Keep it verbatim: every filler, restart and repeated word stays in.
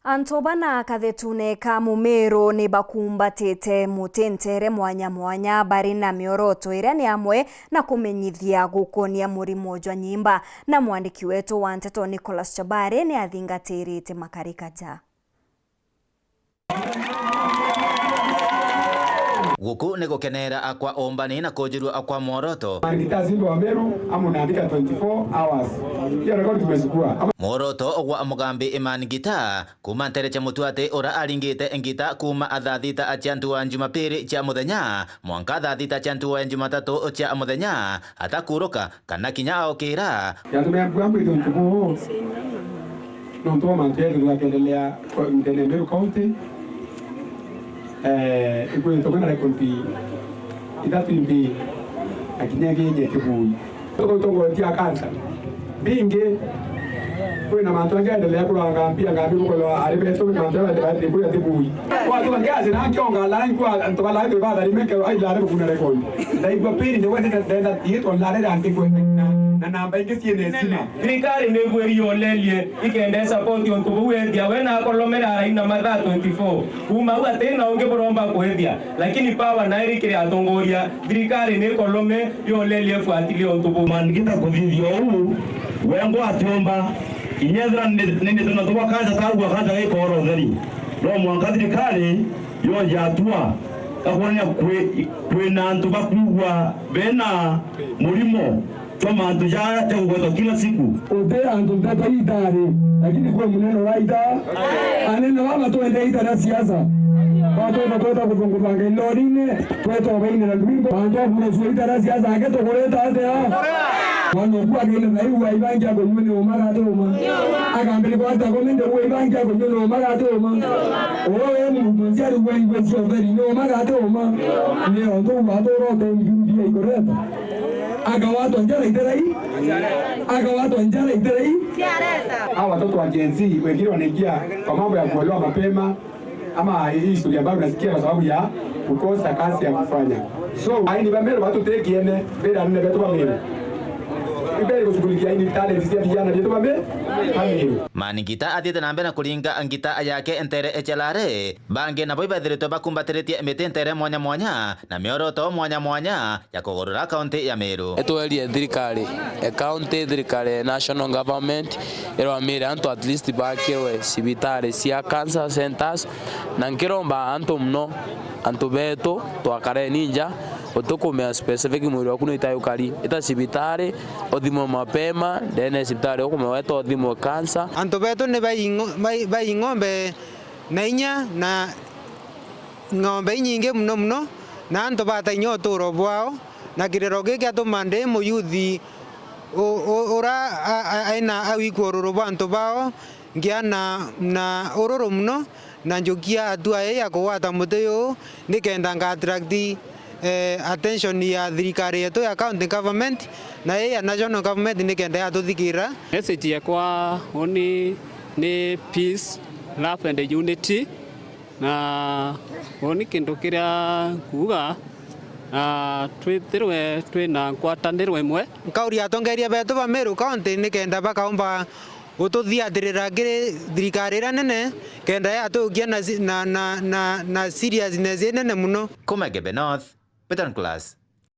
Antu bana kathetune ka Mumiru ni bakumbatite muti ntere mwanya mwanya bari na mioroto iria ni amwe na kumenyithia gukonia murimo jwa nyimba. Na mwandiki wetu wa nteto Nicholas Chabari ni athingatirite makarika ja. Guku ni gukenera kwa umbani na kujirua kwa mworoto. Mangita Simba wa Meru, amunaandika twenty-four hours. Hiyo rekodi tumechukua. Mworoto gwa mugambi Iman Gita, kuuma ntere cia mutuati ura aringite ngita kuuma thaa thita cia ntugo ya Jumapiri cia muthenya mwanka thaa thita cia ntugo ya Jumatatu cia muthenya, atakuruka kana kinya aukira. Yatumia mbua mbwite untu buu, nontu wa mantu jathithwa jakiendelea ko-, ndene ya Meru County. Eh, ikwithitwe kwina rekondi ithatu imbi, na kinya ingi ingi kibui. Tuko itongoretie a kansa. Bingi, kwina mantu angi endelea kuranga mpia ngambi gukorwa ari betu, mantu ya bati kuya tibui. Kwa tu ngi aje na kionga la nkwa antu bala ndio baba rimeke ai la kukuna rekondi. Ndaigua pili ndio wende ndenda tieto la rera ngi kwenda na, na namba ingi ciene sima. Thirikari ni igwiri yolerie ikenda support untu buu ethia we na akolomera araina mathaa twenty-four. Kuuma au ati na ungi buromba kwethia, lakini power nairi kiri atongoria. Thirikari ni ikolome yolerie ifuatilie untu buu. Mangita kuthithia uu, wengwa atiumba, kinya ethira ni, ni, ni tuna tuba kanja tagua kanja gikora utheri. No mwanka thirikari yoja atua, gakwonania kwi, kwina antu bakwigua bena murimo jwa mantu ja, ja kugwetwa kila siku. Uti antu nteto itari, lakini kwi munene wa ita. Anene baba twende ita na siasa. Batwenda tweta kuthungubanga ilorine, tweta obainira ndwimbo. Bantu akurusua ita na siasa, ake tukureta atia? Mwana uku agine thai wa ibangi akunyua ni uma gati uma. Akambiri kwata komende wa ibangi akunyua ni uma gati uma. Owe muntu nziari wa ingwe cia utheri ni uma gati uma. Ni ontu ubatura utendi mbia ikureta. Akawatwa njara iterai. Akawatwa njara iterai. Hawa watoto wa Gen Z wengine wanaingia kwa mambo ya kuolewa mapema ama hii historia ambayo unasikia kwa sababu ya kukosa kazi ya kufanya. So, aini ba Meru batutekiene, mbere anene betu ba Meru. Ibere kushughulikia ini talent cia vijana betu ba Meru. Ba Meru. Mani Ngita athiite na mbere na kuringa ngita yake ntere echelare. Bangi nabo ibathiritwe bakumbatiritie miti ntere mwanya mwanya na mioroto mwanya mwanya ya kugurura kaunti ya Meru. Itwerie thirikari, e county thirikari, national government, irwamire antu at least bakirwe cibitari cia cancer centers, na nkiromba antu muno, antu betu twakareni nja, utukumea specific mwiri waku ni itayukari, ita cibitari, uthimwe mapema, ndene ya cibitari ukumea weta uthimwe cancer. Antu betu ni baing'o-, bai-, baing'ombe na inya na ng'ombe inyingi muno muno, na antu bata inya uturo bwao, na kiriro giki atuma ndi muyuthi u-, u-, ura a-, a-, aina awikua ururu bwa antu bao, ngia na, na ururu muno, na njukia atua ii ya kugwata muti uyu, nikenda nga attract, eh, attention ya thirikari yetu ya county government, na ii ya national government nikenda yatuthikira. Message yakwa uni ni peace, love and unity. Na uni kintu kiria nkuuga, na twithirwe twina ngwataniro imwe. Nkauria atongeria betu ba Meru County nikenda bakaumba gututhiatirira kiri thirikari iria nene, kenda yatukia na si-, na, na, na, na seriousness inene muno. Kuma Igembe North, Peter Nicholas.